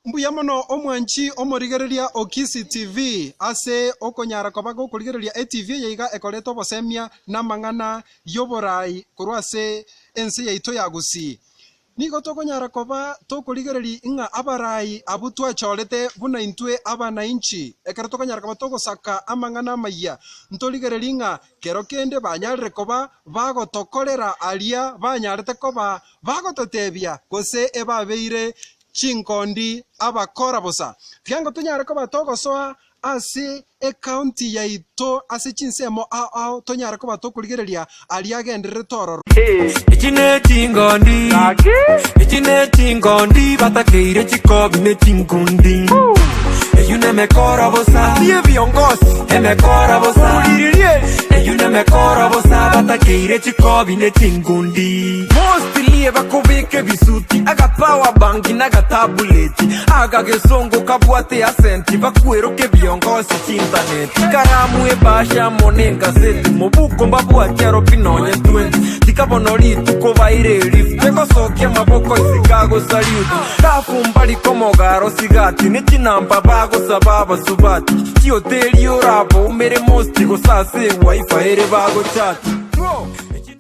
Mbuya mono omwanchi omorigereria o Kisii TV ase okonyara koba gokorigereria etv eye iga ekoreta obosemia na amang'ana y'oborai korwa ase ense yaito ya Gusii. Nigo tokonyara koba tokorigereria ng'a abarai abwo twachorete buna intwe abanainchi, ekero tokonyara koba togosaka amang'ana amayia, ntorigererie ng'a kero kende banyarire koba bagotokorera aria banyarete koba bagototebia, gose ebabeire chinkondi abakora bosa. Tiga ngo tonyare koba togosoa ase ecounty yaito ase chinsemo ao ao tonyare koba tokorigereria aria agendererete ororo. Echi ne chingondi, echi ne chingondi, batakeire chikobi ne chinkundi. Eyio nemekora bosa, emekora bosa, eyio nemekora bosa, batakeire chikobi ne chinkundi. Mostly ebakobeka ebisuti, aga power bank na agatabuleti, aga gesongo kabwate asenti, bakweroka ebiongosi chintaneti, karamu ebasha amo nengaseti, mobuko mbabwati aro pi nonye 20, tika bono rituko baire elift, egosokia amaboko isiko agosaliuti, rafu mbari komogaro sigati, ne chinamba bagosaba abasubati, chioteri oraboumere most gose ase ewifi ere bagochati.